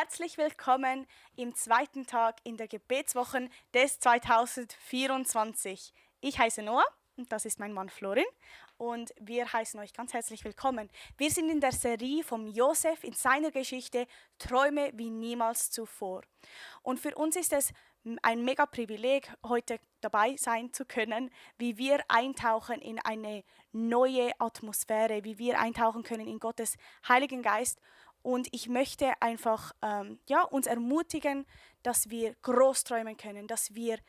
Herzlich willkommen im zweiten Tag in der Gebetswoche des 2024. Ich heiße Noah und das ist mein Mann Florin und wir heißen euch ganz herzlich willkommen. Wir sind in der Serie vom Josef in seiner Geschichte Träume wie niemals zuvor. Und für uns ist es ein mega Privileg, heute dabei sein zu können, wie wir eintauchen in eine neue Atmosphäre, wie wir eintauchen können in Gottes Heiligen Geist. Und ich möchte einfach uns ermutigen, dass wir groß träumen können, dass wir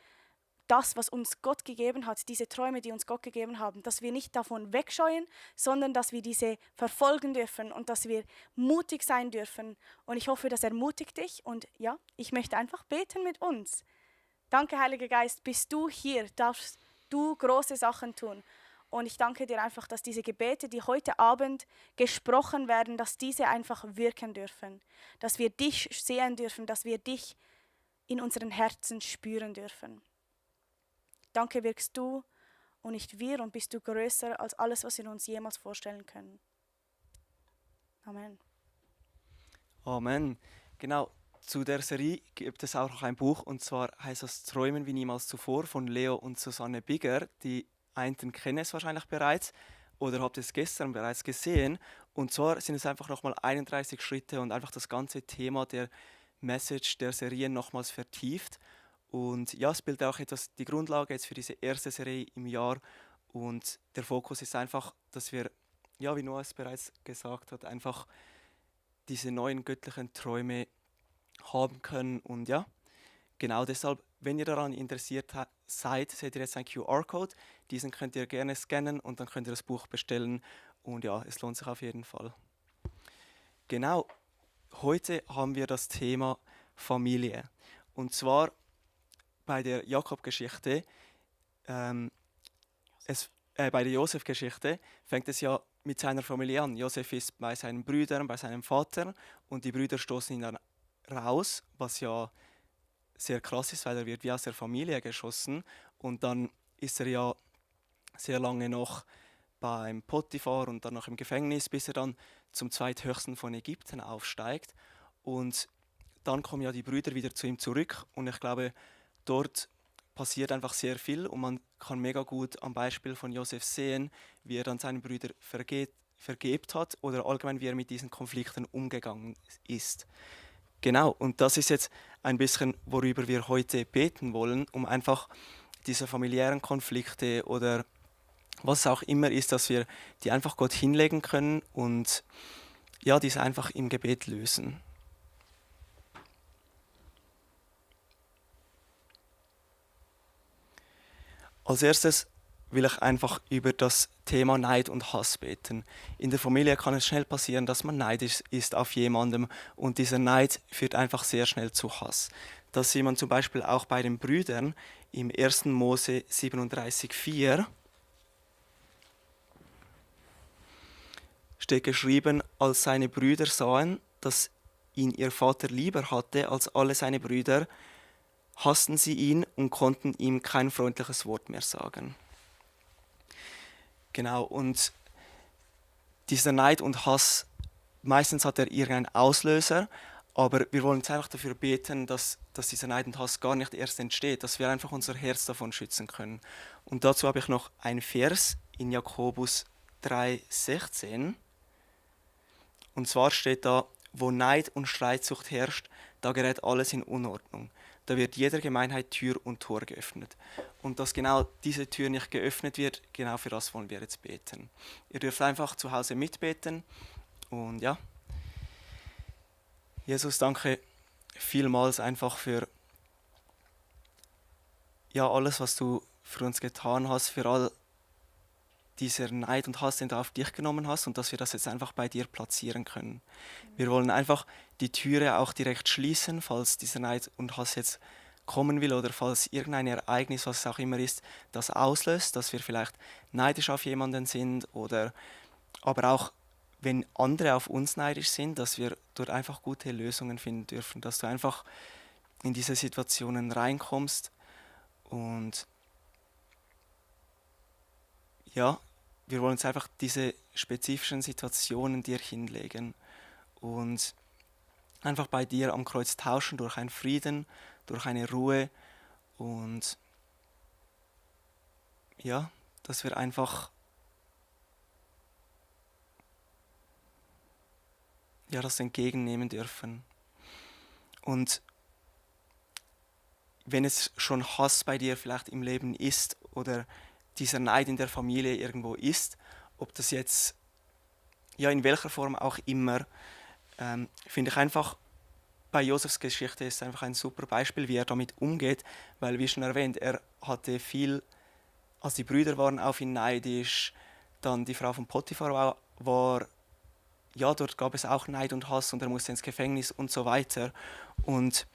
das, was uns Gott gegeben hat, diese Träume, die uns Gott gegeben haben, dass wir nicht davon wegscheuen, sondern dass wir diese verfolgen dürfen und dass wir mutig sein dürfen. Und ich hoffe, das ermutigt dich. Und ja, ich möchte einfach beten mit uns. Danke, Heiliger Geist, bist du hier, darfst du große Sachen tun. Und ich danke dir einfach, dass diese Gebete, die heute Abend gesprochen werden, dass diese einfach wirken dürfen. Dass wir dich sehen dürfen, dass wir dich in unseren Herzen spüren dürfen. Danke wirkst du und nicht wir und bist du größer als alles, was wir uns jemals vorstellen können. Amen. Amen. Genau, zu der Serie gibt es auch noch ein Buch, und zwar heißt es Träumen wie niemals zuvor von Leo und Susanne Bigger. Die einen kennen es wahrscheinlich bereits oder habt es gestern bereits gesehen. Und zwar sind es einfach nochmal 31 Schritte und einfach das ganze Thema der Message der Serie nochmals vertieft. Und ja, es bildet auch etwas die Grundlage jetzt für diese erste Serie im Jahr. Und der Fokus ist einfach, dass wir, ja, wie Noah es bereits gesagt hat, einfach diese neuen göttlichen Träume haben können. Und ja, genau deshalb, wenn ihr daran interessiert seid, seht ihr jetzt einen QR-Code. Diesen könnt ihr gerne scannen und dann könnt ihr das Buch bestellen. Und ja, es lohnt sich auf jeden Fall. Genau, heute haben wir das Thema Familie. Und zwar bei der Jakob-Geschichte, ähm, bei der Josef-Geschichte fängt es ja mit seiner Familie an. Josef ist bei seinen Brüdern, bei seinem Vater, und die Brüder stoßen ihn dann raus, was ja sehr krass ist, weil er wird wie aus der Familie geschossen, und dann ist er ja sehr lange noch beim Potiphar und dann noch im Gefängnis, bis er dann zum zweithöchsten von Ägypten aufsteigt. Und dann kommen ja die Brüder wieder zu ihm zurück, und ich glaube, dort passiert einfach sehr viel und man kann mega gut am Beispiel von Josef sehen, wie er dann seinen Brüdern vergebt hat oder allgemein wie er mit diesen Konflikten umgegangen ist. Genau, und das ist jetzt ein bisschen, worüber wir heute beten wollen, um einfach diese familiären Konflikte oder was auch immer ist, dass wir die einfach Gott hinlegen können und ja, diese einfach im Gebet lösen. Als erstes will ich einfach über das Thema Neid und Hass beten. In der Familie kann es schnell passieren, dass man neidisch ist auf jemandem, und dieser Neid führt einfach sehr schnell zu Hass. Das sieht man zum Beispiel auch bei den Brüdern im 1. Mose 37,4 steht geschrieben: Als seine Brüder sahen, dass ihn ihr Vater lieber hatte als alle seine Brüder, hassten sie ihn und konnten ihm kein freundliches Wort mehr sagen. Genau, und dieser Neid und Hass, meistens hat er irgendeinen Auslöser, aber wir wollen jetzt einfach dafür beten, dass dieser Neid und Hass gar nicht erst entsteht, dass wir einfach unser Herz davon schützen können. Und dazu habe ich noch einen Vers in Jakobus 3,16. Und zwar steht da: Wo Neid und Streitsucht herrscht, da gerät alles in Unordnung. Da wird jeder Gemeinheit Tür und Tor geöffnet. Und dass genau diese Tür nicht geöffnet wird, genau für das wollen wir jetzt beten. Ihr dürft einfach zu Hause mitbeten. Und ja, Jesus, danke vielmals einfach für ja, alles, was du für uns getan hast, für all dieser Neid und Hass, den du auf dich genommen hast, und dass wir das jetzt einfach bei dir platzieren können. Wir wollen einfach die Türe auch direkt schließen, falls dieser Neid und Hass jetzt kommen will oder falls irgendein Ereignis, was es auch immer ist, das auslöst, dass wir vielleicht neidisch auf jemanden sind, oder aber auch wenn andere auf uns neidisch sind, dass wir dort einfach gute Lösungen finden dürfen, dass du einfach in diese Situationen reinkommst und ja, wir wollen uns einfach diese spezifischen Situationen dir hinlegen. Und einfach bei dir am Kreuz tauschen durch einen Frieden, durch eine Ruhe und ja, dass wir einfach das entgegennehmen dürfen. Und wenn es schon Hass bei dir vielleicht im Leben ist oder dieser Neid in der Familie irgendwo ist, ob das jetzt in welcher Form auch immer, finde ich einfach, bei Josefs Geschichte ist einfach ein super Beispiel, wie er damit umgeht, weil, wie schon erwähnt, er hatte viel, also die Brüder waren auf ihn neidisch, dann die Frau von Potiphar war, dort gab es auch Neid und Hass und er musste ins Gefängnis und so weiter. Und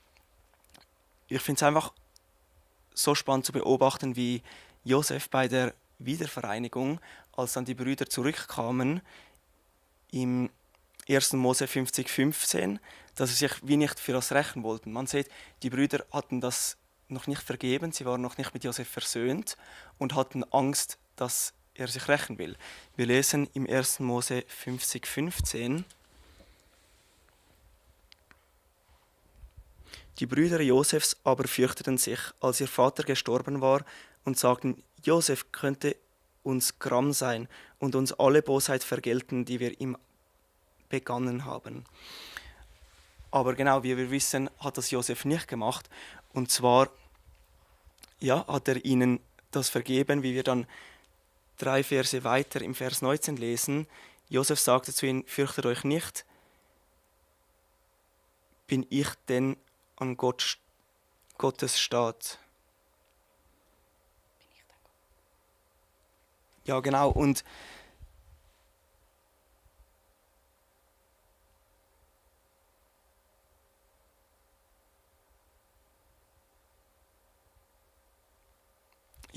ich finde es einfach so spannend zu beobachten, wie Josef bei der Wiedervereinigung, als dann die Brüder zurückkamen, im 1. Mose 50,15, dass sie sich wie nicht für das rächen wollten. Man sieht, die Brüder hatten das noch nicht vergeben, sie waren noch nicht mit Josef versöhnt und hatten Angst, dass er sich rächen will. Wir lesen im 1. Mose 50,15. Die Brüder Josefs aber fürchteten sich, als ihr Vater gestorben war, und sagten, Josef könnte uns Gram sein und uns alle Bosheit vergelten, die wir ihm begangen haben. Aber genau, wie wir wissen, hat das Josef nicht gemacht. Und zwar hat er ihnen das vergeben, wie wir dann 3 Verse weiter im Vers 19 lesen. Josef sagte zu ihnen, fürchtet euch nicht, bin ich denn an Gottes Staat. Ja, genau. Und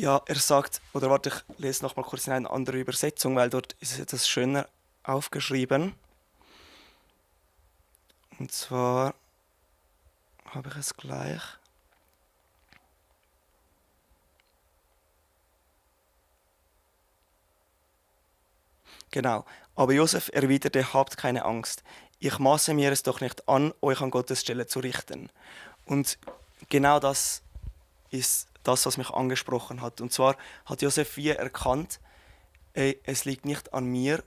er sagt, oder warte, ich lese noch mal kurz in eine andere Übersetzung, weil dort ist es etwas schöner aufgeschrieben. Und zwar habe ich es gleich. Genau. Aber Josef erwiderte, habt keine Angst. Ich maße mir es doch nicht an, euch an Gottes Stelle zu richten. Und genau das ist das, was mich angesprochen hat. Und zwar hat Josef wie erkannt, es liegt nicht an mir,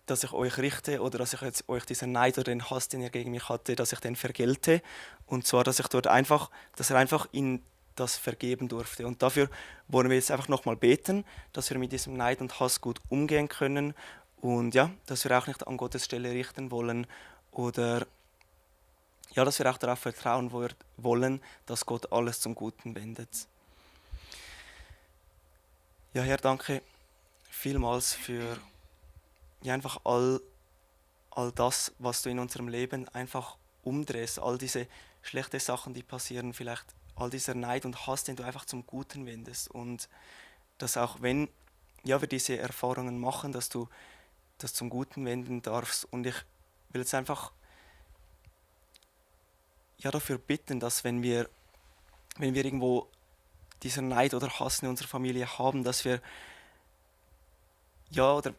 dass ich euch richte oder dass ich jetzt euch diesen Neid oder den Hass, den ihr gegen mich hatte, dass ich den vergelte. Und zwar, dass er einfach ihnen das vergeben durfte. Und dafür wollen wir jetzt einfach nochmal beten, dass wir mit diesem Neid und Hass gut umgehen können und dass wir auch nicht an Gottes Stelle richten wollen oder dass wir auch darauf vertrauen wollen, dass Gott alles zum Guten wendet. Ja, Herr, danke vielmals für einfach all das, was du in unserem Leben einfach umdrehst, all diese schlechten Sachen, die passieren, vielleicht all dieser Neid und Hass, den du einfach zum Guten wendest und dass auch wenn wir diese Erfahrungen machen, dass du das zum Guten wenden darfst und ich will jetzt einfach dafür bitten, dass wenn wir irgendwo diesen Neid oder Hass in unserer Familie haben, dass wir oder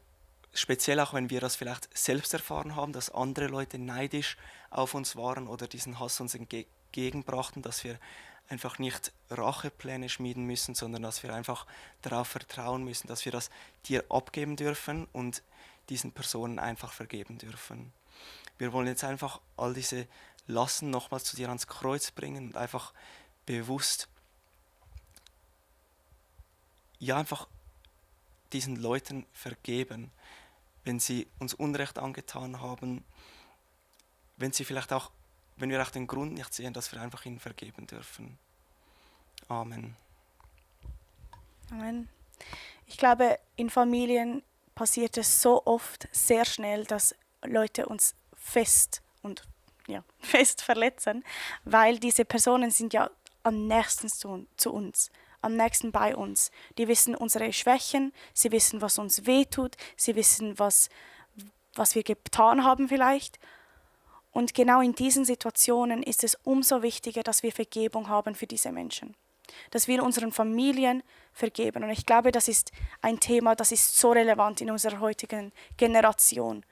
speziell auch wenn wir das vielleicht selbst erfahren haben, dass andere Leute neidisch auf uns waren oder diesen Hass uns entgegenbrachten, dass wir einfach nicht Rachepläne schmieden müssen, sondern dass wir einfach darauf vertrauen müssen, dass wir das dir abgeben dürfen und diesen Personen einfach vergeben dürfen. Wir wollen jetzt einfach all diese Lasten nochmals zu dir ans Kreuz bringen und einfach bewusst einfach diesen Leuten vergeben, wenn sie uns Unrecht angetan haben, wenn wir auch den Grund nicht sehen, dass wir einfach ihnen vergeben dürfen. Amen. Amen. Ich glaube, in Familien passiert es so oft sehr schnell, dass Leute uns fest verletzen, weil diese Personen sind ja am nächsten zu uns, am nächsten bei uns. Die wissen unsere Schwächen, sie wissen, was uns wehtut, sie wissen, was wir getan haben vielleicht. Und genau in diesen Situationen ist es umso wichtiger, dass wir Vergebung haben für diese Menschen. Dass wir unseren Familien vergeben. Und ich glaube, das ist ein Thema, das ist so relevant in unserer heutigen Generation.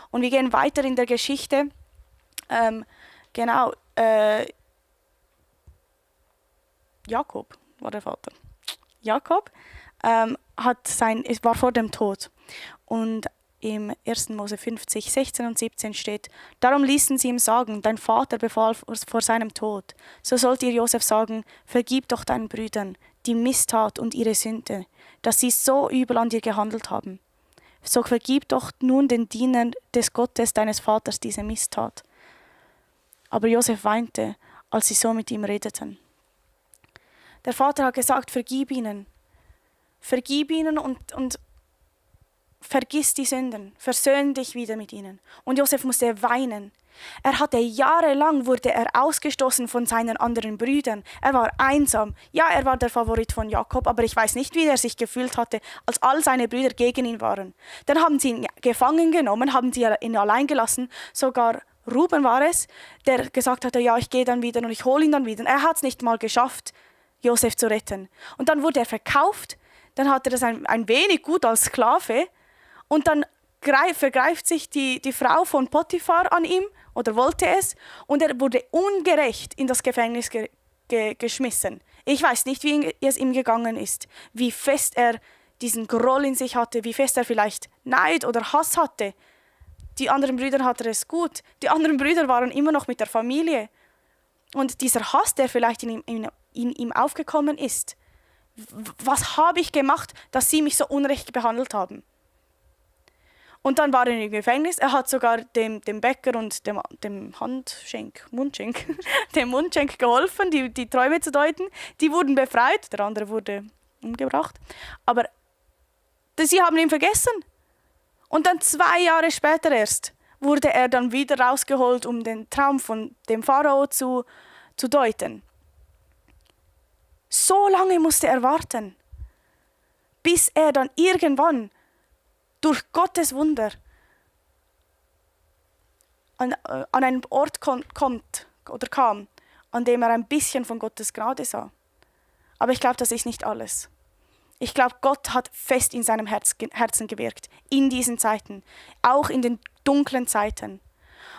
Und wir gehen weiter in der Geschichte. Genau, Jakob war der Vater. Jakob war vor dem Tod. Und im 1. Mose 50, 16 und 17 steht: Darum ließen sie ihm sagen, dein Vater befahl vor seinem Tod. So sollt ihr Josef sagen, vergib doch deinen Brüdern die Misstat und ihre Sünde, dass sie so übel an dir gehandelt haben. So vergib doch nun den Dienern des Gottes deines Vaters diese Misstat. Aber Josef weinte, als sie so mit ihm redeten. Der Vater hat gesagt, vergib ihnen und vergiss die Sünden, versöhn dich wieder mit ihnen. Und Josef musste weinen. Jahrelang wurde er ausgestoßen von seinen anderen Brüdern. Er war einsam. Ja, er war der Favorit von Jakob, aber ich weiß nicht, wie er sich gefühlt hatte, als all seine Brüder gegen ihn waren. Dann haben sie ihn gefangen genommen, haben sie ihn allein gelassen. Sogar Ruben war es, der gesagt hatte, ja, ich gehe dann wieder und ich hole ihn dann wieder. Er hat es nicht mal geschafft, Josef zu retten. Und dann wurde er verkauft. Dann hat er das ein wenig gut als Sklave. Und dann vergreift sich die Frau von Potiphar an ihm oder wollte es, und er wurde ungerecht in das Gefängnis geschmissen. Ich weiß nicht, wie es ihm gegangen ist, wie fest er diesen Groll in sich hatte, wie fest er vielleicht Neid oder Hass hatte. Die anderen Brüder hatten es gut. Die anderen Brüder waren immer noch mit der Familie. Und dieser Hass, der vielleicht in ihm aufgekommen ist, was habe ich gemacht, dass sie mich so unrecht behandelt haben? Und dann war er im Gefängnis. Er hat sogar dem Bäcker und dem Mundschenk geholfen, die Träume zu deuten. Die wurden befreit, der andere wurde umgebracht. Aber sie haben ihn vergessen. Und dann 2 Jahre später erst wurde er dann wieder rausgeholt, um den Traum von dem Pharao zu deuten. So lange musste er warten, bis er dann irgendwann durch Gottes Wunder an einen Ort kam, an dem er ein bisschen von Gottes Gnade sah. Aber ich glaube, das ist nicht alles. Ich glaube, Gott hat fest in seinem Herzen gewirkt, in diesen Zeiten, auch in den dunklen Zeiten.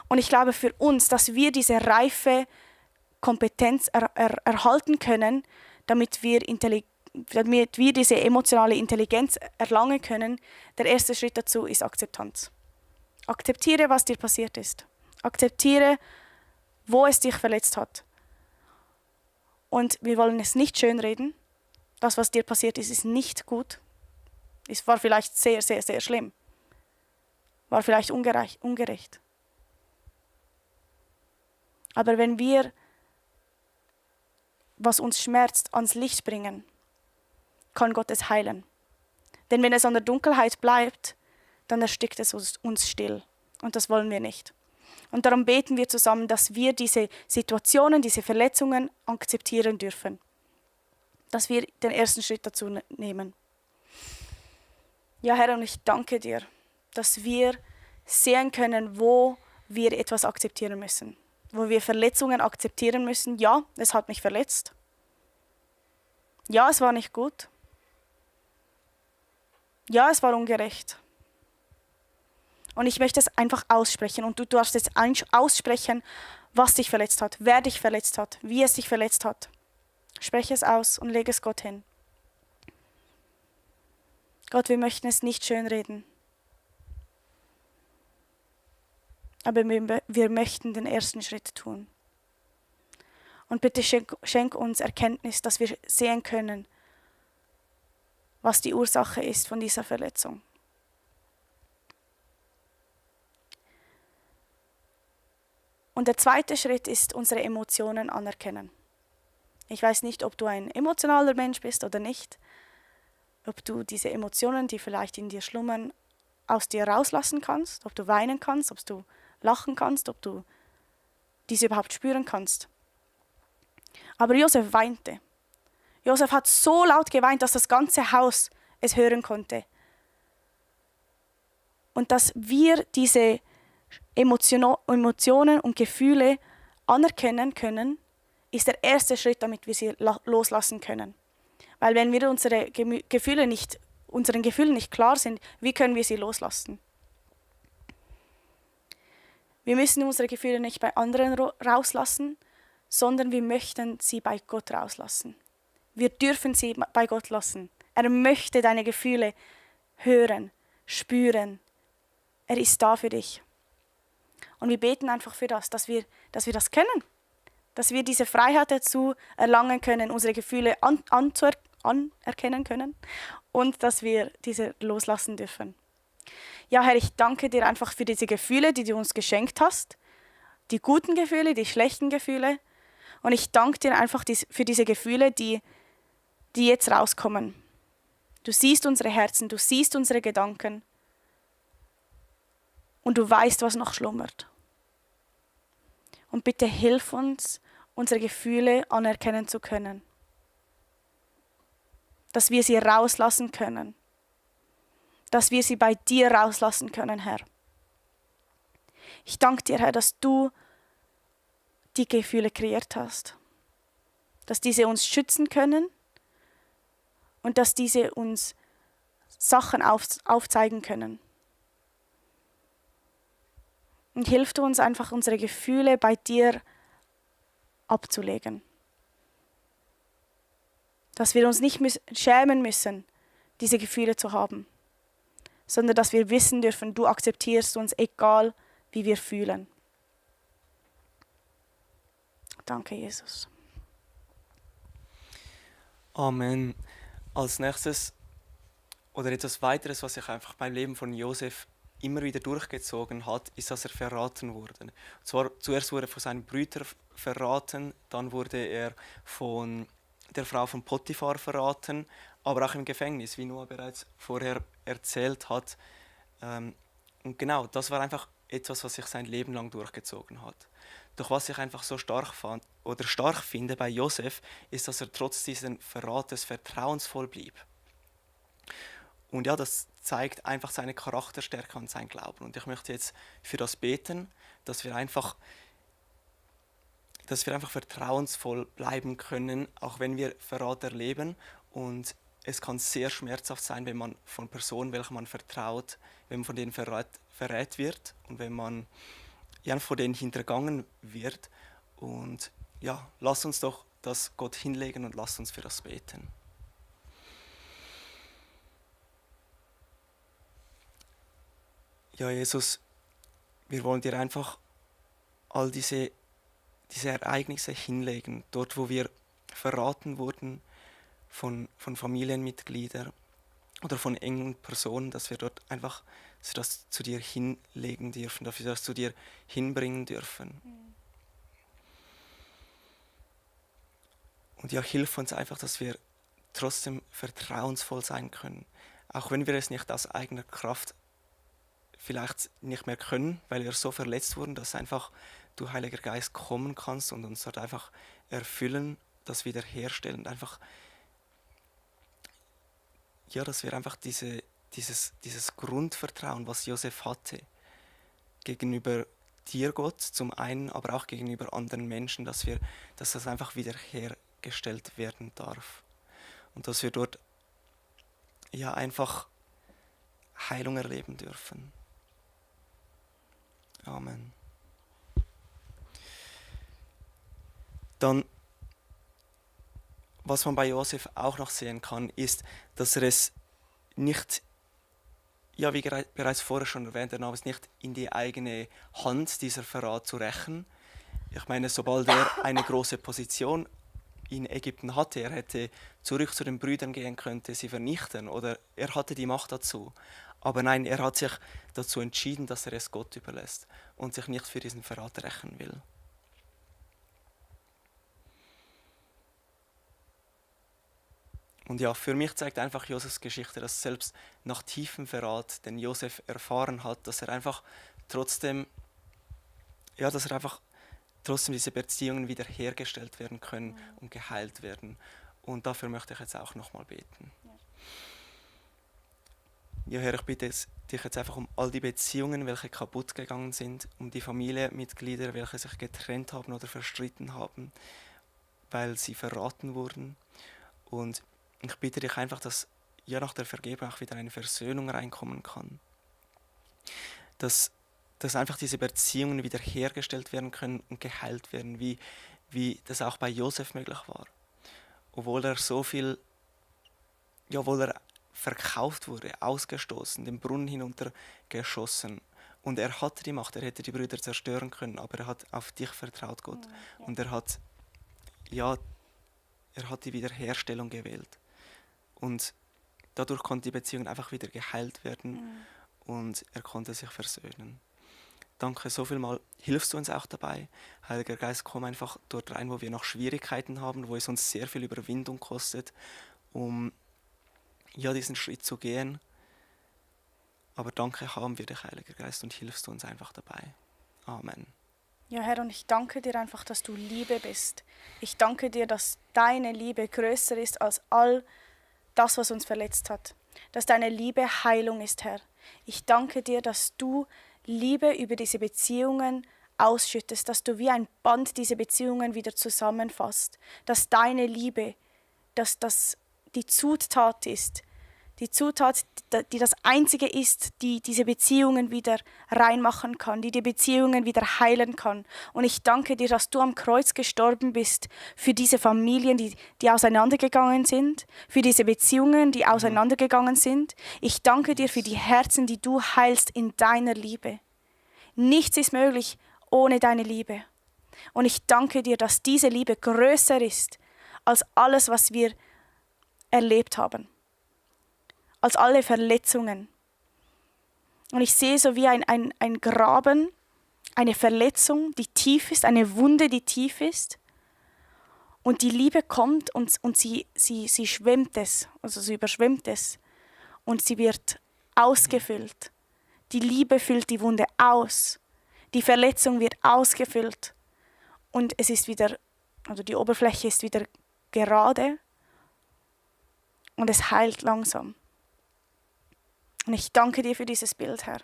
Und ich glaube für uns, dass wir diese reife Kompetenz erhalten können, damit wir diese emotionale Intelligenz erlangen können. Der erste Schritt dazu ist Akzeptanz. Akzeptiere, was dir passiert ist. Akzeptiere, wo es dich verletzt hat. Und wir wollen es nicht schönreden. Das, was dir passiert ist, ist nicht gut. Es war vielleicht sehr, sehr, sehr schlimm. War vielleicht ungerecht. Aber wenn wir, was uns schmerzt, ans Licht bringen, kann Gott es heilen. Denn wenn es an der Dunkelheit bleibt, dann erstickt es uns still. Und das wollen wir nicht. Und darum beten wir zusammen, dass wir diese Situationen, diese Verletzungen akzeptieren dürfen. Dass wir den ersten Schritt dazu nehmen. Ja, Herr, und ich danke dir, dass wir sehen können, wo wir etwas akzeptieren müssen. Wo wir Verletzungen akzeptieren müssen. Ja, es hat mich verletzt. Ja, es war nicht gut. Ja, es war ungerecht. Und ich möchte es einfach aussprechen. Und du darfst jetzt aussprechen, was dich verletzt hat, wer dich verletzt hat, wie es dich verletzt hat. Spreche es aus und lege es Gott hin. Gott, wir möchten es nicht schönreden. Aber wir möchten den ersten Schritt tun. Und bitte schenk uns Erkenntnis, dass wir sehen können, was die Ursache ist von dieser Verletzung. Und der zweite Schritt ist, unsere Emotionen anerkennen. Ich weiß nicht, ob du ein emotionaler Mensch bist oder nicht. Ob du diese Emotionen, die vielleicht in dir schlummern, aus dir rauslassen kannst. Ob du weinen kannst, ob du lachen kannst, ob du diese überhaupt spüren kannst. Aber Josef weinte. Josef hat so laut geweint, dass das ganze Haus es hören konnte. Und dass wir diese Emotionen und Gefühle anerkennen können, ist der erste Schritt, damit wir sie loslassen können. Weil wenn wir unseren Gefühlen nicht klar sind, wie können wir sie loslassen? Wir müssen unsere Gefühle nicht bei anderen rauslassen, sondern wir möchten sie bei Gott rauslassen. Wir dürfen sie bei Gott lassen. Er möchte deine Gefühle hören, spüren. Er ist da für dich. Und wir beten einfach für das, dass wir das können. Dass wir diese Freiheit dazu erlangen können, unsere Gefühle anerkennen können und dass wir diese loslassen dürfen. Ja, Herr, ich danke dir einfach für diese Gefühle, die du uns geschenkt hast. Die guten Gefühle, die schlechten Gefühle. Und ich danke dir einfach für diese Gefühle, die jetzt rauskommen. Du siehst unsere Herzen, du siehst unsere Gedanken. Und du weißt, was noch schlummert. Und bitte hilf uns, unsere Gefühle anerkennen zu können. Dass wir sie rauslassen können. Dass wir sie bei dir rauslassen können, Herr. Ich danke dir, Herr, dass du die Gefühle kreiert hast. Dass diese uns schützen können und dass diese uns Sachen aufzeigen können. Und hilf du uns einfach, unsere Gefühle bei dir abzulegen. Dass wir uns nicht schämen müssen, diese Gefühle zu haben, sondern dass wir wissen dürfen, du akzeptierst uns, egal wie wir fühlen. Danke, Jesus. Amen. Als nächstes oder etwas weiteres, was sich einfach beim Leben von Josef immer wieder durchgezogen hat, ist, dass er verraten wurde. Und zwar zuerst wurde er von seinen Brüdern verraten, dann wurde er von der Frau von Potiphar verraten, aber auch im Gefängnis, wie Noah bereits vorher erzählt hat. Und genau, das war einfach etwas, was sich sein Leben lang durchgezogen hat. Doch was ich einfach so stark finde bei Josef, ist, dass er trotz diesen Verrates vertrauensvoll blieb. Und ja, das zeigt einfach seine Charakterstärke und sein Glauben. Und ich möchte jetzt für das beten, dass wir einfach vertrauensvoll bleiben können, auch wenn wir Verrat erleben. Und es kann sehr schmerzhaft sein, wenn man von Personen, welchen man vertraut, wenn man von denen verrät wird und wenn man von denen hintergangen wird. Und ja, lass uns doch das Gott hinlegen und lass uns für das beten. Ja, Jesus, wir wollen dir einfach all diese Ereignisse hinlegen, dort wo wir verraten wurden von Familienmitgliedern oder von engen Personen, dass wir dort einfach das zu dir hinlegen dürfen, dass wir das zu dir hinbringen dürfen. Und ja, hilf uns einfach, dass wir trotzdem vertrauensvoll sein können, auch wenn wir es nicht aus eigener Kraft vielleicht nicht mehr können, weil wir so verletzt wurden, dass einfach du, Heiliger Geist, kommen kannst und uns dort einfach erfüllen, das wiederherstellen und einfach, ja, dass wir einfach dieses Grundvertrauen, was Josef hatte, gegenüber dir, Gott, zum einen, aber auch gegenüber anderen Menschen, dass das einfach wiederhergestellt werden darf. Und dass wir dort ja einfach Heilung erleben dürfen. Amen. Dann, was man bei Josef auch noch sehen kann, ist, dass er es nicht, ja, wie bereits vorher schon erwähnt, er nahm es nicht in die eigene Hand, dieser Verrat zu rächen. Ich meine, sobald er eine große Position in Ägypten hatte, er hätte zurück zu den Brüdern gehen können, sie vernichten, oder er hatte die Macht dazu. Aber nein, er hat sich dazu entschieden, dass er es Gott überlässt und sich nicht für diesen Verrat rächen will. Und ja, für mich zeigt einfach Josefs Geschichte, dass selbst nach tiefem Verrat, den Josef erfahren hat, dass er einfach trotzdem diese Beziehungen wiederhergestellt werden können und geheilt werden. Und dafür möchte ich jetzt auch nochmal beten. Ja, Herr, ich bitte dich jetzt einfach um all die Beziehungen, welche kaputt gegangen sind, um die Familienmitglieder, welche sich getrennt haben oder verstritten haben, weil sie verraten wurden. Und ich bitte dich einfach, dass ja nach der Vergebung auch wieder eine Versöhnung reinkommen kann. Dass dass einfach diese Beziehungen wiederhergestellt werden können und geheilt werden, wie das auch bei Josef möglich war. Obwohl er so viel, ja, obwohl er verkauft wurde, ausgestoßen, den Brunnen hinuntergeschossen. Und er hatte die Macht, er hätte die Brüder zerstören können, aber er hat auf dich vertraut, Gott. Ja. Und er hat die Wiederherstellung gewählt. Und dadurch konnte die Beziehung einfach wieder geheilt werden und er konnte sich versöhnen. Danke so viel mal. Hilfst du uns auch dabei? Heiliger Geist, komm einfach dort rein, wo wir noch Schwierigkeiten haben, wo es uns sehr viel Überwindung kostet, um diesen Schritt zu gehen. Aber danke haben wir dich, Heiliger Geist, und hilfst du uns einfach dabei. Amen. Ja, Herr, und ich danke dir einfach, dass du Liebe bist. Ich danke dir, dass deine Liebe größer ist als all das, was uns verletzt hat. Dass deine Liebe Heilung ist, Herr. Ich danke dir, dass du Liebe über diese Beziehungen ausschüttest, dass du wie ein Band diese Beziehungen wieder zusammenfasst. Dass deine Liebe, dass das die Zutat ist, die Zutat, die das Einzige ist, die diese Beziehungen wieder reinmachen kann, die Beziehungen wieder heilen kann. Und ich danke dir, dass du am Kreuz gestorben bist für diese Familien, die auseinandergegangen sind, für diese Beziehungen, die auseinandergegangen sind. Ich danke dir für die Herzen, die du heilst in deiner Liebe. Nichts ist möglich ohne deine Liebe. Und ich danke dir, dass diese Liebe größer ist als alles, was wir erlebt haben. Als alle Verletzungen. Und ich sehe so wie ein Graben, eine Verletzung, die tief ist, eine Wunde, die tief ist. Und die Liebe kommt und sie schwemmt es, also sie überschwemmt es. Und sie wird ausgefüllt. Die Liebe füllt die Wunde aus. Die Verletzung wird ausgefüllt. Und es ist wieder, also die Oberfläche ist wieder gerade. Und es heilt langsam. Und ich danke dir für dieses Bild, Herr.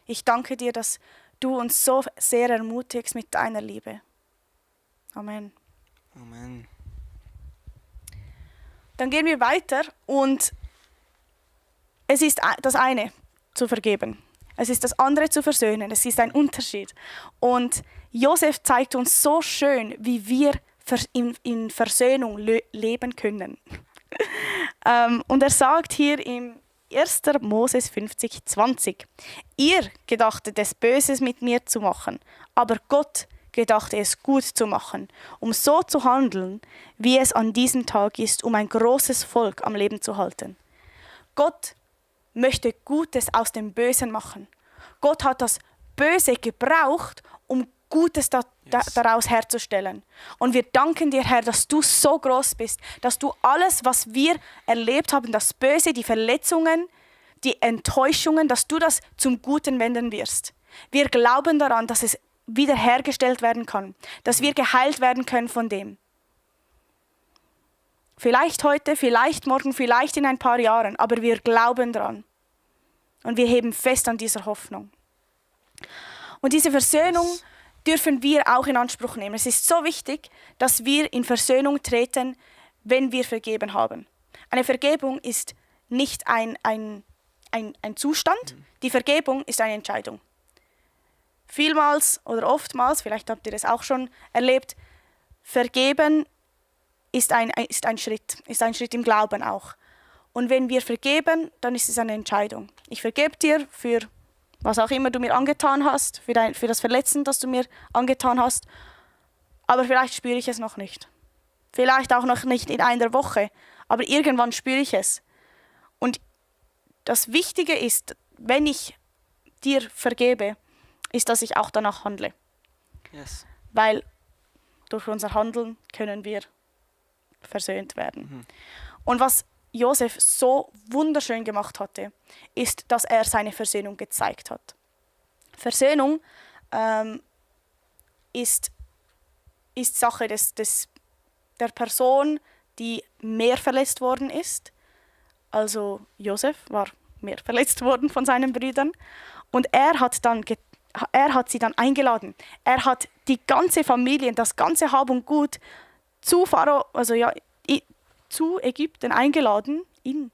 Ich danke dir, dass du uns so sehr ermutigst mit deiner Liebe. Amen. Amen. Dann gehen wir weiter und es ist das eine, zu vergeben. Es ist das andere, zu versöhnen. Es ist ein Unterschied. Und Josef zeigt uns so schön, wie wir in Versöhnung leben können. Und er sagt hier im 1. Mose 50,20: Ihr gedachtet es Böses mit mir zu machen, aber Gott gedachte es gut zu machen, um so zu handeln, wie es an diesem Tag ist, um ein großes Volk am Leben zu halten. Gott möchte Gutes aus dem Bösen machen. Gott hat das Böse gebraucht, um Gutes daraus herzustellen. Und wir danken dir, Herr, dass du so groß bist, dass du alles, was wir erlebt haben, das Böse, die Verletzungen, die Enttäuschungen, dass du das zum Guten wenden wirst. Wir glauben daran, dass es wiederhergestellt werden kann, dass wir geheilt werden können von dem. Vielleicht heute, vielleicht morgen, vielleicht in ein paar Jahren, aber wir glauben daran. Und wir heben fest an dieser Hoffnung. Und diese Versöhnung dürfen wir auch in Anspruch nehmen. Es ist so wichtig, dass wir in Versöhnung treten, wenn wir vergeben haben. Eine Vergebung ist nicht ein Zustand, die Vergebung ist eine Entscheidung. Vielmals oder oftmals, vielleicht habt ihr es auch schon erlebt, vergeben ist ein Schritt im Glauben auch. Und wenn wir vergeben, dann ist es eine Entscheidung. Ich vergebe dir für was auch immer du mir angetan hast, für das Verletzen, das du mir angetan hast. Aber vielleicht spüre ich es noch nicht. Vielleicht auch noch nicht in einer Woche, aber irgendwann spüre ich es. Und das Wichtige ist, wenn ich dir vergebe, ist, dass ich auch danach handle. Yes. Weil durch unser Handeln können wir versöhnt werden. Und was Josef so wunderschön gemacht hatte, ist, dass er seine Versöhnung gezeigt hat. Versöhnung ist Sache der Person, die mehr verletzt worden ist. Also Josef war mehr verletzt worden von seinen Brüdern. Und er hat sie dann eingeladen. Er hat die ganze Familie, das ganze Hab und Gut zu Pharao, zu Ägypten eingeladen. Sie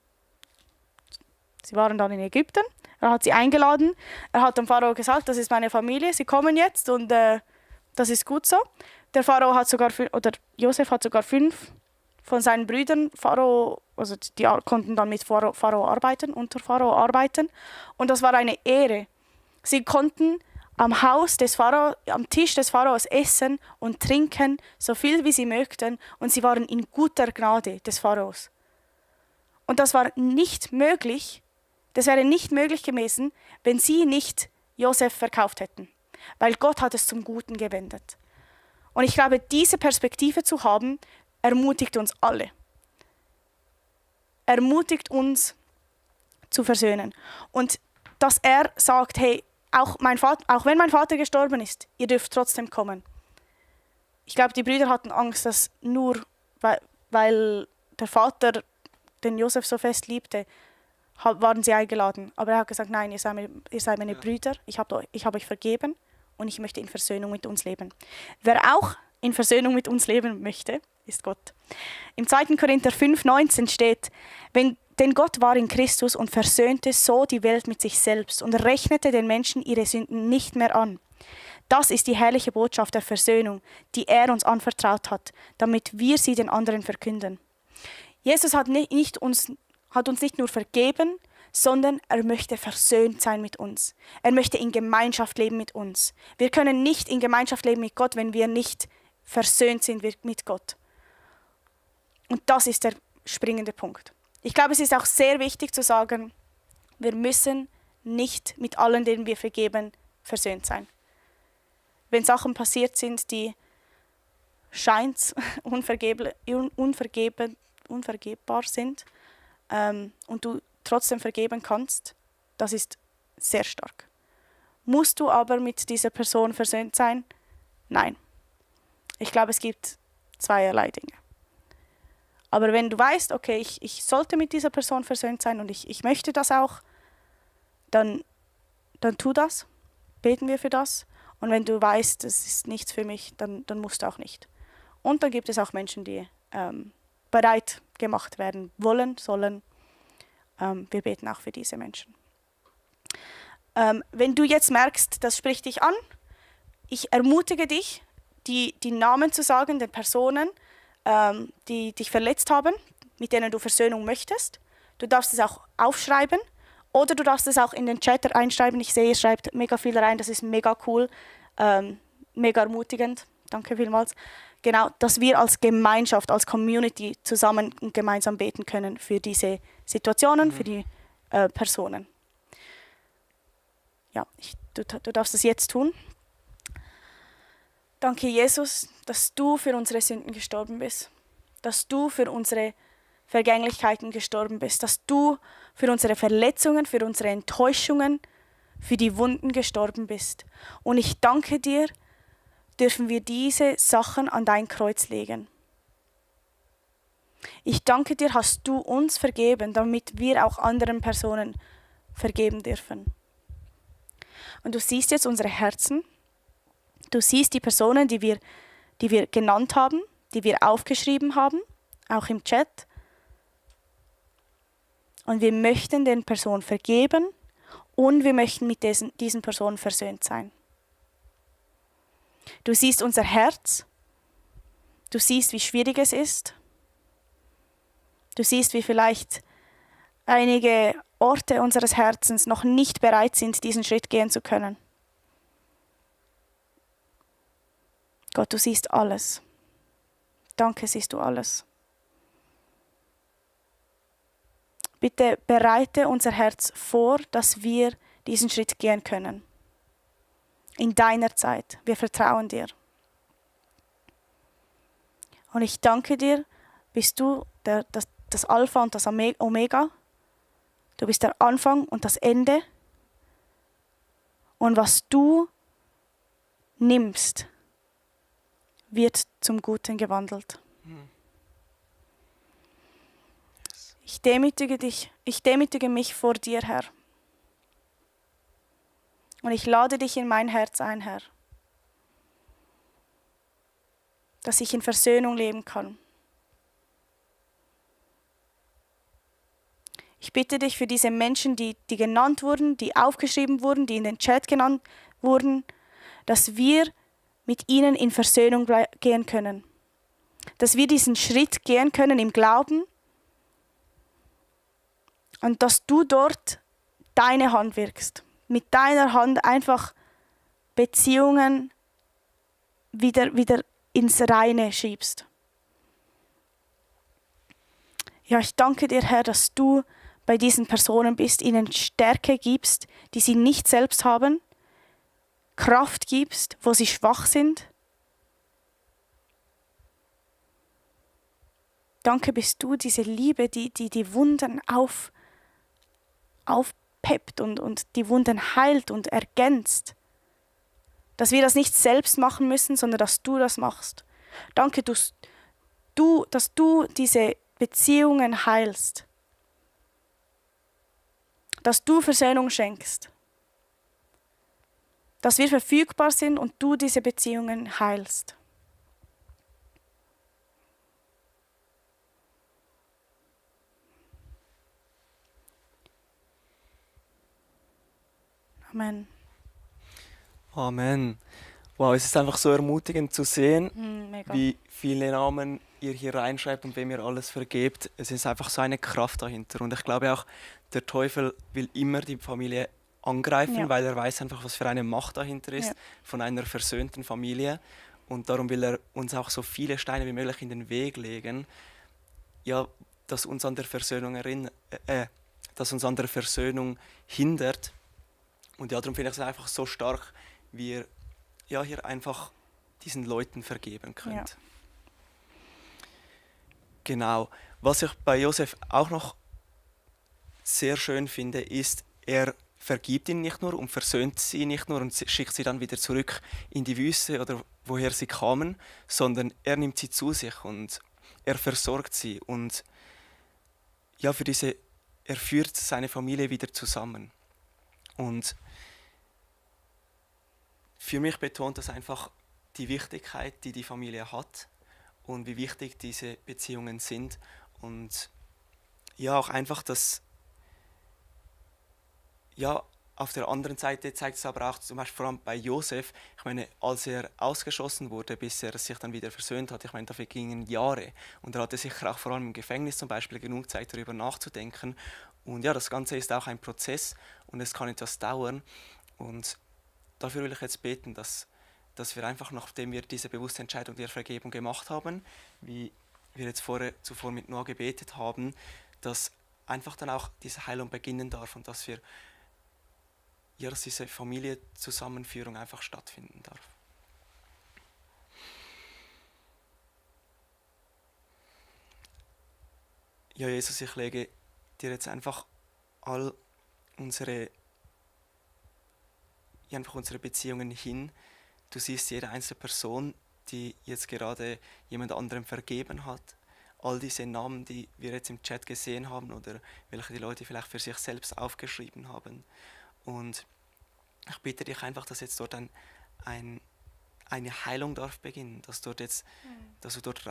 waren dann in Ägypten. Er hat sie eingeladen. Er hat dem Pharao gesagt, das ist meine Familie, sie kommen jetzt und das ist gut so. Der Pharao hat sogar, oder Josef hat sogar 5 von seinen Brüdern also die konnten dann mit Pharao arbeiten, unter Pharao arbeiten. Und das war eine Ehre. Sie konnten am Tisch des Pharaos essen und trinken, so viel wie sie möchten. Und sie waren in guter Gnade des Pharaos. Und das war nicht möglich, das wäre nicht möglich gewesen, wenn sie nicht Josef verkauft hätten. Weil Gott hat es zum Guten gewendet. Und ich glaube, diese Perspektive zu haben, ermutigt uns alle. Ermutigt uns zu versöhnen. Und dass er sagt, hey, auch wenn mein Vater gestorben ist, ihr dürft trotzdem kommen. Ich glaube, die Brüder hatten Angst, dass nur weil der Vater den Josef so fest liebte, waren sie eingeladen. Aber er hat gesagt, nein, ihr seid meine Brüder, ich habe euch vergeben und ich möchte in Versöhnung mit uns leben. Wer auch in Versöhnung mit uns leben möchte, ist Gott. Im 2. Korinther 5,19 steht, denn Gott war in Christus und versöhnte so die Welt mit sich selbst und rechnete den Menschen ihre Sünden nicht mehr an. Das ist die herrliche Botschaft der Versöhnung, die er uns anvertraut hat, damit wir sie den anderen verkünden. Jesus hat uns nicht nur vergeben, sondern er möchte versöhnt sein mit uns. Er möchte in Gemeinschaft leben mit uns. Wir können nicht in Gemeinschaft leben mit Gott, wenn wir nicht versöhnt sind mit Gott. Und das ist der springende Punkt. Ich glaube, es ist auch sehr wichtig zu sagen, wir müssen nicht mit allen, denen wir vergeben, versöhnt sein. Wenn Sachen passiert sind, die scheint unvergebbar sind und du trotzdem vergeben kannst, das ist sehr stark. Musst du aber mit dieser Person versöhnt sein? Nein. Ich glaube, es gibt zweierlei Dinge. Aber wenn du weißt, okay, ich sollte mit dieser Person versöhnt sein und ich möchte das auch, dann tu das, beten wir für das. Und wenn du weißt, das ist nichts für mich, dann musst du auch nicht. Und dann gibt es auch Menschen, die bereit gemacht werden wollen, sollen. Wir beten auch für diese Menschen. Wenn du jetzt merkst, das spricht dich an, ich ermutige dich, die Namen zu sagen, den Personen, die dich verletzt haben, mit denen du Versöhnung möchtest. Du darfst es auch aufschreiben oder du darfst es auch in den Chat einschreiben. Ich sehe, ihr schreibt mega viel rein, das ist mega cool, mega ermutigend. Danke vielmals. Genau, dass wir als Gemeinschaft, als Community zusammen und gemeinsam beten können für diese Situationen, für die Personen. Ja, du darfst es jetzt tun. Danke, Jesus, dass du für unsere Sünden gestorben bist, dass du für unsere Vergänglichkeiten gestorben bist, dass du für unsere Verletzungen, für unsere Enttäuschungen, für die Wunden gestorben bist. Und ich danke dir, dürfen wir diese Sachen an dein Kreuz legen. Ich danke dir, hast du uns vergeben, damit wir auch anderen Personen vergeben dürfen. Und du siehst jetzt unsere Herzen. Du siehst die Personen, die wir genannt haben, die wir aufgeschrieben haben, auch im Chat. Und wir möchten den Personen vergeben und wir möchten mit diesen Personen versöhnt sein. Du siehst unser Herz. Du siehst, wie schwierig es ist. Du siehst, wie vielleicht einige Orte unseres Herzens noch nicht bereit sind, diesen Schritt gehen zu können. Gott, du siehst alles. Danke, siehst du alles. Bitte bereite unser Herz vor, dass wir diesen Schritt gehen können. In deiner Zeit. Wir vertrauen dir. Und ich danke dir, bist du das Alpha und das Omega. Du bist der Anfang und das Ende. Und was du nimmst, wird zum Guten gewandelt. Ich demütige mich vor dir, Herr. Und ich lade dich in mein Herz ein, Herr. Dass ich in Versöhnung leben kann. Ich bitte dich für diese Menschen, die genannt wurden, die aufgeschrieben wurden, die in den Chat genannt wurden, dass wir mit ihnen in Versöhnung gehen können. Dass wir diesen Schritt gehen können im Glauben und dass du dort deine Hand wirkst. Mit deiner Hand einfach Beziehungen wieder ins Reine schiebst. Ja, ich danke dir, Herr, dass du bei diesen Personen bist, ihnen Stärke gibst, die sie nicht selbst haben, Kraft gibst, wo sie schwach sind. Danke bist du, diese Liebe, die Wunden aufpeppt und die Wunden heilt und ergänzt. Dass wir das nicht selbst machen müssen, sondern dass du das machst. Danke, dass du diese Beziehungen heilst. Dass du Versöhnung schenkst. Dass wir verfügbar sind und du diese Beziehungen heilst. Amen. Amen. Wow, es ist einfach so ermutigend zu sehen, Mega. wie viele Namen ihr hier reinschreibt und wem ihr alles vergebt. Es ist einfach so eine Kraft dahinter. Und ich glaube auch, der Teufel will immer die Familie angreifen, Ja. weil er weiß einfach, was für eine Macht dahinter ist, Ja. von einer versöhnten Familie. Und darum will er uns auch so viele Steine wie möglich in den Weg legen, ja, das uns an der Versöhnung das uns an der Versöhnung hindert. Und ja, darum finde ich es einfach so stark, wie ihr ja, hier einfach diesen Leuten vergeben könnt. Ja. Genau. Was ich bei Josef auch noch sehr schön finde, ist, er vergibt ihnen nicht nur und versöhnt sie nicht nur und schickt sie dann wieder zurück in die Wüste oder woher sie kamen, sondern er nimmt sie zu sich und er versorgt sie und ja, er führt seine Familie wieder zusammen. Und für mich betont das einfach die Wichtigkeit, die die Familie hat und wie wichtig diese Beziehungen sind. Und ja, auch einfach das, ja, auf der anderen Seite zeigt es aber auch zum Beispiel vor allem bei Josef, ich meine, als er ausgeschossen wurde, bis er sich dann wieder versöhnt hat, ich meine, dafür gingen Jahre. Und er hatte sicher auch vor allem im Gefängnis zum Beispiel genug Zeit, darüber nachzudenken. Und ja, das Ganze ist auch ein Prozess und es kann etwas dauern. Und dafür will ich jetzt beten, dass wir einfach, nachdem wir diese bewusste Entscheidung der Vergebung gemacht haben, wie wir jetzt zuvor mit Noah gebetet haben, dass einfach dann auch diese Heilung beginnen darf und dass diese Familienzusammenführung einfach stattfinden darf. Ja, Jesus, ich lege dir jetzt einfach all unsere Beziehungen hin. Du siehst jede einzelne Person, die jetzt gerade jemand anderem vergeben hat. All diese Namen, die wir jetzt im Chat gesehen haben oder welche die Leute vielleicht für sich selbst aufgeschrieben haben. Und ich bitte dich einfach, dass jetzt dort eine Heilung darf beginnen, dass du dort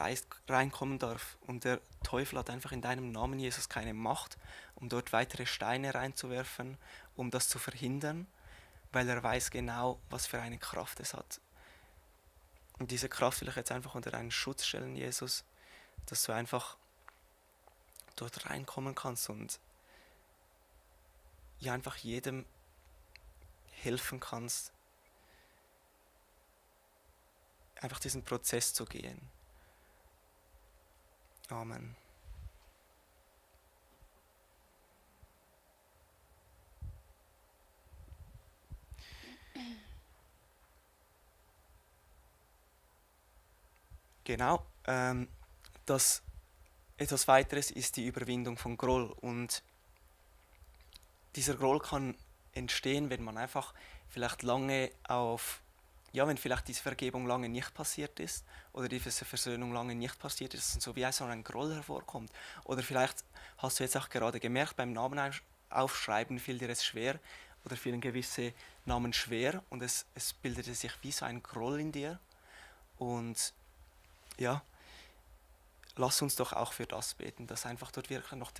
reinkommen darfst. Und der Teufel hat einfach in deinem Namen, Jesus, keine Macht, um dort weitere Steine reinzuwerfen, um das zu verhindern, weil er weiß genau, was für eine Kraft es hat. Und diese Kraft will ich jetzt einfach unter deinen Schutz stellen, Jesus, dass du einfach dort reinkommen kannst und ja einfach jedem helfen kannst, einfach diesen Prozess zu gehen. Amen. Genau. Das etwas weiteres ist die Überwindung von Groll. Und dieser Groll kann entstehen, wenn man einfach vielleicht wenn vielleicht diese Vergebung lange nicht passiert ist oder diese Versöhnung lange nicht passiert ist und so wie so ein Groll hervorkommt. Oder vielleicht hast du jetzt auch gerade gemerkt, beim Namen aufschreiben fiel dir es schwer oder fielen gewisse Namen schwer und es bildete sich wie so ein Groll in dir. Und ja, lass uns doch auch für das beten, dass einfach dort wirklich noch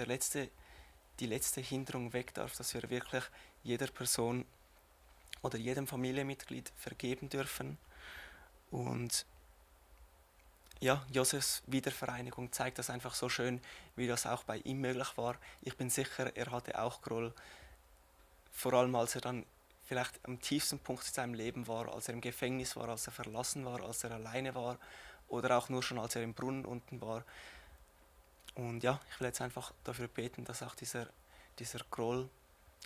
die letzte Hinderung weg darf, dass wir wirklich jeder Person oder jedem Familienmitglied vergeben dürfen. Und ja, Josefs Wiedervereinigung zeigt das einfach so schön, wie das auch bei ihm möglich war. Ich bin sicher, er hatte auch Groll, vor allem als er dann vielleicht am tiefsten Punkt in seinem Leben war, als er im Gefängnis war, als er verlassen war, als er alleine war oder auch nur schon als er im Brunnen unten war. Und ja, ich will jetzt einfach dafür beten, dass auch dieser Groll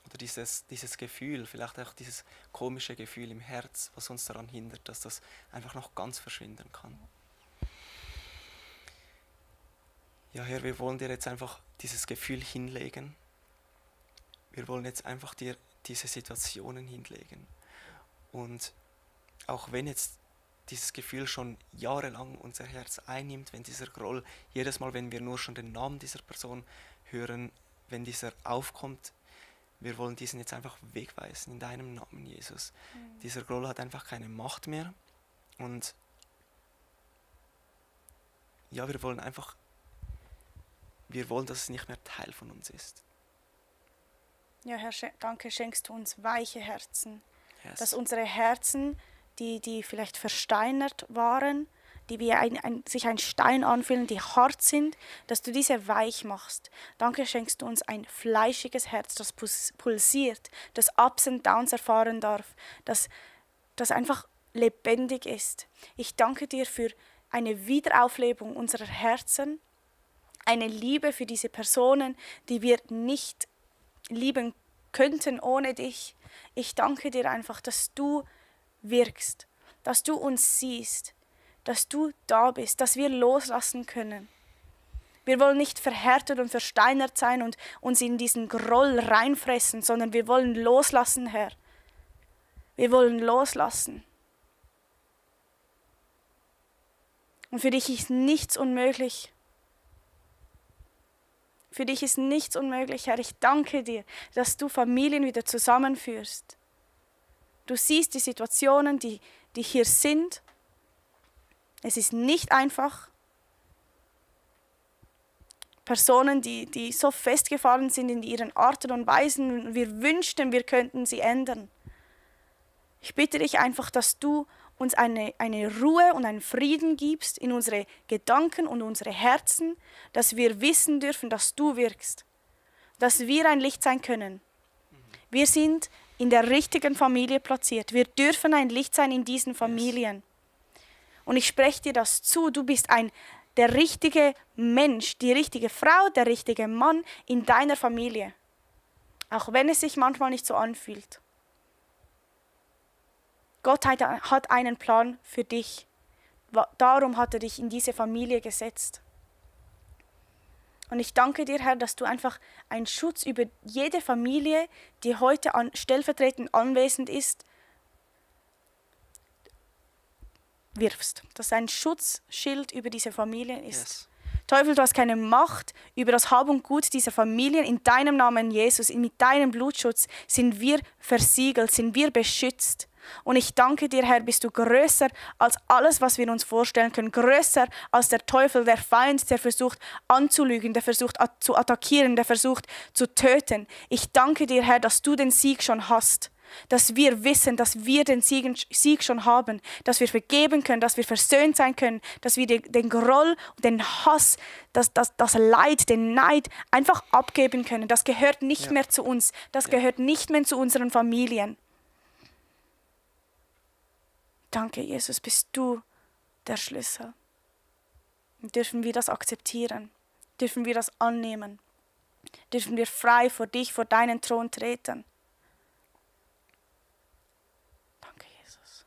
oder dieses Gefühl, vielleicht auch dieses komische Gefühl im Herz, was uns daran hindert, dass das einfach noch ganz verschwinden kann. Ja, Herr, wir wollen dir jetzt einfach dieses Gefühl hinlegen. Wir wollen jetzt einfach dir diese Situationen hinlegen. Und auch wenn jetzt dieses Gefühl schon jahrelang unser Herz einnimmt, wenn dieser Groll, jedes Mal, wenn wir nur schon den Namen dieser Person hören, wenn dieser aufkommt, wir wollen diesen jetzt einfach wegweisen in deinem Namen, Jesus. Dieser Groll hat einfach keine Macht mehr. Und ja, wir wollen, dass es nicht mehr Teil von uns ist. Ja, Herr, danke, schenkst du uns weiche Herzen. Yes. Dass unsere Herzen, die vielleicht versteinert waren, die wie sich ein Stein anfühlen, die hart sind, dass du diese weich machst. Danke, schenkst du uns ein fleischiges Herz, das pulsiert, das Ups und Downs erfahren darf, das einfach lebendig ist. Ich danke dir für eine Wiederauflebung unserer Herzen, eine Liebe für diese Personen, die wir nicht lieben könnten ohne dich. Ich danke dir einfach, dass du wirkst, dass du uns siehst, dass du da bist, dass wir loslassen können. Wir wollen nicht verhärtet und versteinert sein und uns in diesen Groll reinfressen, sondern wir wollen loslassen, Herr. Wir wollen loslassen. Und für dich ist nichts unmöglich. Für dich ist nichts unmöglich, Herr. Ich danke dir, dass du Familien wieder zusammenführst. Du siehst die Situationen, die hier sind. Es ist nicht einfach. Personen, die so festgefahren sind in ihren Arten und Weisen, wir wünschten, wir könnten sie ändern. Ich bitte dich einfach, dass du uns eine Ruhe und einen Frieden gibst in unsere Gedanken und unsere Herzen, dass wir wissen dürfen, dass du wirkst, dass wir ein Licht sein können. Wir sind in der richtigen Familie platziert. Wir dürfen ein Licht sein in diesen Familien. Und ich spreche dir das zu, du bist der richtige Mensch, die richtige Frau, der richtige Mann in deiner Familie. Auch wenn es sich manchmal nicht so anfühlt. Gott hat einen Plan für dich. Darum hat er dich in diese Familie gesetzt. Und ich danke dir, Herr, dass du einfach einen Schutz über jede Familie, die heute stellvertretend anwesend ist, wirfst. Dass ein Schutzschild über diese Familien ist. Yes. Teufel, du hast keine Macht über das Hab und Gut dieser Familien. In deinem Namen, Jesus, mit deinem Blutschutz sind wir versiegelt, sind wir beschützt. Und ich danke dir, Herr, bist du größer als alles, was wir uns vorstellen können. Größer als der Teufel, der Feind, der versucht anzulügen, der versucht zu attackieren, der versucht zu töten. Ich danke dir, Herr, dass du den Sieg schon hast. Dass wir wissen, dass wir den Sieg schon haben. Dass wir vergeben können, dass wir versöhnt sein können. Dass wir den Groll, den Hass, das Leid, den Neid einfach abgeben können. Das gehört nicht mehr zu uns. Das gehört nicht mehr zu unseren Familien. Danke, Jesus, bist du der Schlüssel. Und dürfen wir das akzeptieren? Dürfen wir das annehmen? Dürfen wir frei vor dich, vor deinen Thron treten? Danke, Jesus.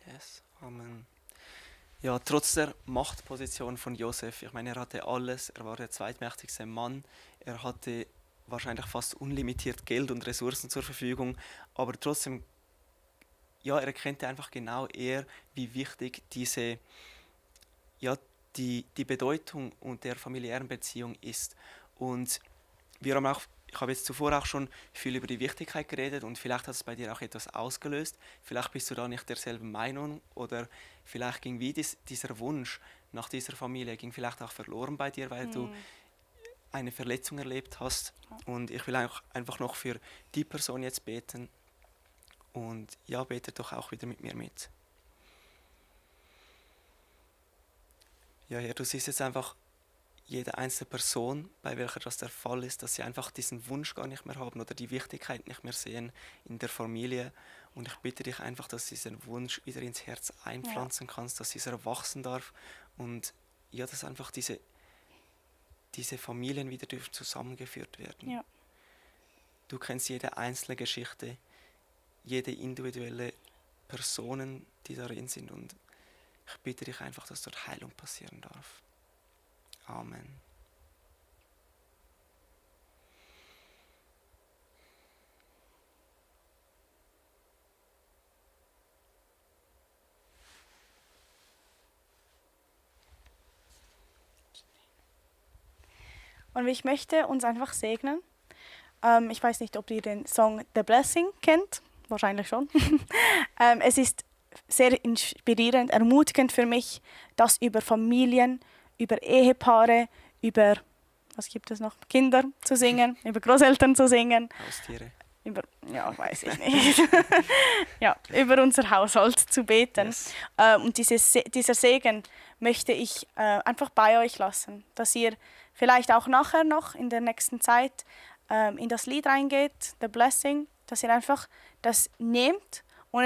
Yes, Amen. Ja, trotz der Machtposition von Josef, ich meine, er hatte alles, er war der zweitmächtigste Mann, er hatte wahrscheinlich fast unlimitiert Geld und Ressourcen zur Verfügung, aber trotzdem, ja, er erkannte einfach genau wie wichtig die Bedeutung und der familiären Beziehung ist. Und ich habe jetzt zuvor auch schon viel über die Wichtigkeit geredet und vielleicht hat es bei dir auch etwas ausgelöst. Vielleicht bist du da nicht derselben Meinung oder vielleicht ging dieser Wunsch nach dieser Familie ging vielleicht auch verloren bei dir, weil du eine Verletzung erlebt hast. Und ich will auch einfach noch für die Person jetzt beten. Und ja, bete doch auch wieder mit mir mit. Ja, Herr, du siehst jetzt einfach jede einzelne Person, bei welcher das der Fall ist, dass sie einfach diesen Wunsch gar nicht mehr haben oder die Wichtigkeit nicht mehr sehen in der Familie. Und ich bitte dich einfach, dass du diesen Wunsch wieder ins Herz einpflanzen kannst, dass dieser wachsen darf und ja, dass einfach diese Familien wieder dürfen zusammengeführt werden. Ja. Du kennst jede einzelne Geschichte, jede individuelle Personen, die darin sind, und ich bitte dich einfach, dass dort Heilung passieren darf. Amen. Und ich möchte uns einfach segnen. Ich weiß nicht, ob ihr den Song The Blessing kennt. Wahrscheinlich schon. Es ist sehr inspirierend, ermutigend für mich, das über Familien, über Ehepaare, über, was gibt es noch, Kinder zu singen, über Großeltern zu singen. Haustiere. Ja, weiß ich nicht. Ja, über unser Haushalt zu beten. Yes. Und dieser Segen möchte ich einfach bei euch lassen, dass ihr vielleicht auch nachher noch in der nächsten Zeit in das Lied reingeht, The Blessing, dass ihr einfach das nehmt und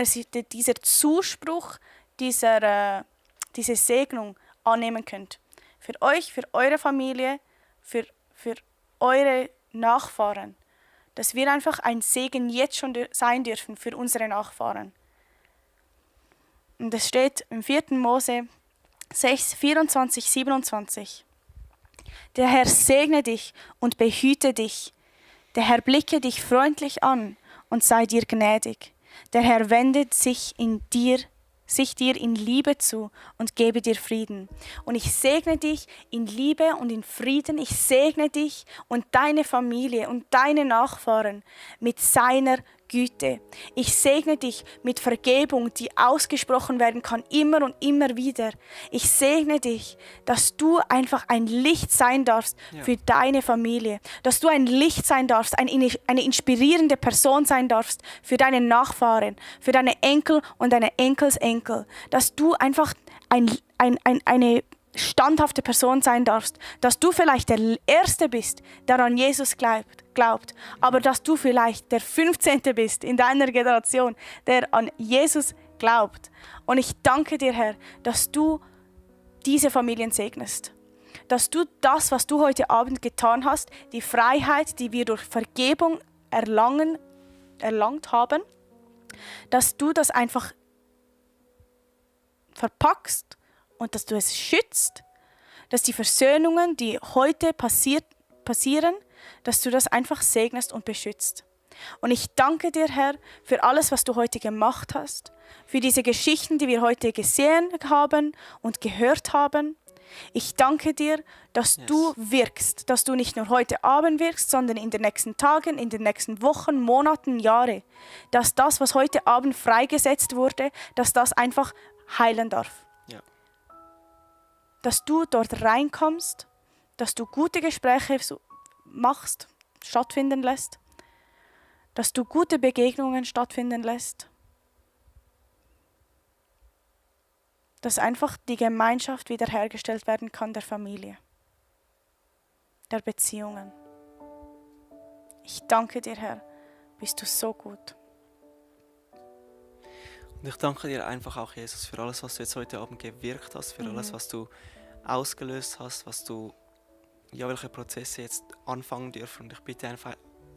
dieser Zuspruch, diese Segnung annehmen könnt. Für euch, für eure Familie, für eure Nachfahren. Dass wir einfach ein Segen jetzt schon sein dürfen für unsere Nachfahren. Und es steht im 4. Mose 6, 24, 27. Der Herr segne dich und behüte dich. Der Herr blicke dich freundlich an und sei dir gnädig. Der Herr wendet sich dir in Liebe zu und gebe dir Frieden. Und ich segne dich in Liebe und in Frieden. Ich segne dich und deine Familie und deine Nachfahren mit seiner Güte. Ich segne dich mit Vergebung, die ausgesprochen werden kann, immer und immer wieder. Ich segne dich, dass du einfach ein Licht sein darfst für deine Familie. Dass du ein Licht sein darfst, eine inspirierende Person sein darfst für deine Nachfahren, für deine Enkel und deine Enkelsenkel. Dass du einfach eine standhafte Person sein darfst, dass du vielleicht der Erste bist, der an Jesus glaubt, aber dass du vielleicht der 15. bist in deiner Generation, der an Jesus glaubt. Und ich danke dir, Herr, dass du diese Familien segnest. Dass du das, was du heute Abend getan hast, die Freiheit, die wir durch Vergebung erlangt haben, dass du das einfach verpackst und dass du es schützt, dass die Versöhnungen, die heute passieren, dass du das einfach segnest und beschützt. Und ich danke dir, Herr, für alles, was du heute gemacht hast, für diese Geschichten, die wir heute gesehen haben und gehört haben. Ich danke dir, dass du wirkst, dass du nicht nur heute Abend wirkst, sondern in den nächsten Tagen, in den nächsten Wochen, Monaten, Jahren, dass das, was heute Abend freigesetzt wurde, dass das einfach heilen darf. Dass du dort reinkommst, dass du gute Gespräche machst, stattfinden lässt, dass du gute Begegnungen stattfinden lässt, dass einfach die Gemeinschaft wiederhergestellt werden kann der Familie, der Beziehungen. Ich danke dir, Herr, bist du so gut. Und ich danke dir einfach auch, Jesus, für alles, was du jetzt heute Abend gewirkt hast, für alles, was du ausgelöst hast, welche Prozesse jetzt anfangen dürfen. Und ich bitte einfach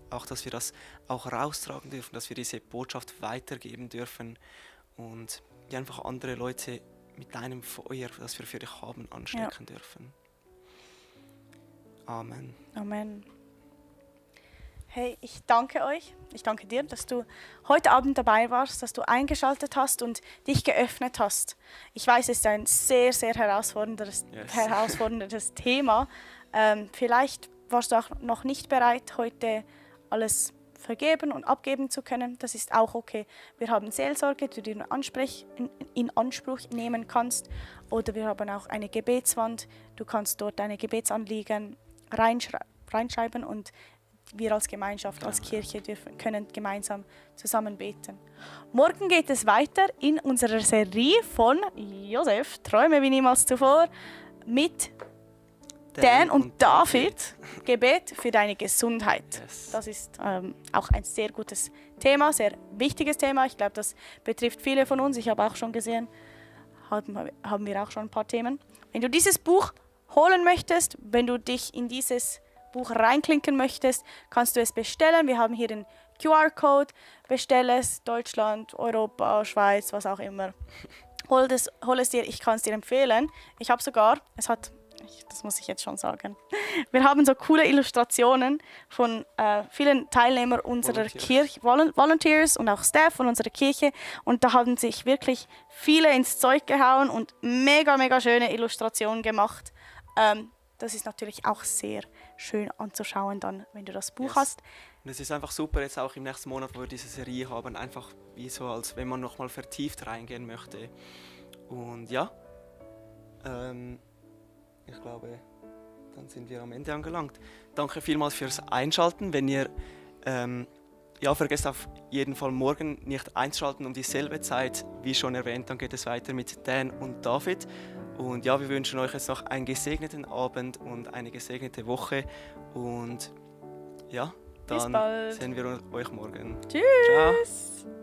auch, dass wir das auch raustragen dürfen, dass wir diese Botschaft weitergeben dürfen und einfach andere Leute mit deinem Feuer, das wir für dich haben, anstecken dürfen. Amen. Amen. Hey, ich danke euch. Ich danke dir, dass du heute Abend dabei warst, dass du eingeschaltet hast und dich geöffnet hast. Ich weiß, es ist ein sehr, sehr herausforderndes Thema. Vielleicht warst du auch noch nicht bereit, heute alles vergeben und abgeben zu können. Das ist auch okay. Wir haben Seelsorge, die du in Anspruch nehmen kannst. Oder wir haben auch eine Gebetswand. Du kannst dort deine Gebetsanliegen reinschreiben und wir als Gemeinschaft, als Kirche können gemeinsam zusammen beten. Morgen geht es weiter in unserer Serie von Josef, Träume wie niemals zuvor, mit Dan und David, Gebet für deine Gesundheit. Yes. Das ist auch ein sehr gutes Thema, sehr wichtiges Thema. Ich glaube, das betrifft viele von uns. Ich habe auch schon gesehen, haben wir auch schon ein paar Themen. Wenn du dieses Buch holen möchtest, wenn du dich in dieses Buch reinklinken möchtest, kannst du es bestellen. Wir haben hier den QR-Code. Bestell es, Deutschland, Europa, Schweiz, was auch immer. Hol es dir, ich kann es dir empfehlen. Ich habe sogar, das muss ich jetzt schon sagen, wir haben so coole Illustrationen von vielen Teilnehmern unserer Kirche, Volunteers und auch Staff von unserer Kirche. Und da haben sich wirklich viele ins Zeug gehauen und mega, mega schöne Illustrationen gemacht. Das ist natürlich auch sehr schön anzuschauen, dann, wenn du das Buch hast. Und es ist einfach super, jetzt auch im nächsten Monat, wo wir diese Serie haben, einfach wie so, als wenn man nochmal vertieft reingehen möchte. Und ja, ich glaube, dann sind wir am Ende angelangt. Danke vielmals fürs Einschalten. Wenn ihr vergesst auf jeden Fall morgen nicht einzuschalten um dieselbe Zeit, wie schon erwähnt, dann geht es weiter mit Dan und David. Und ja, wir wünschen euch jetzt noch einen gesegneten Abend und eine gesegnete Woche. Und ja, dann sehen wir euch morgen. Tschüss! Ciao.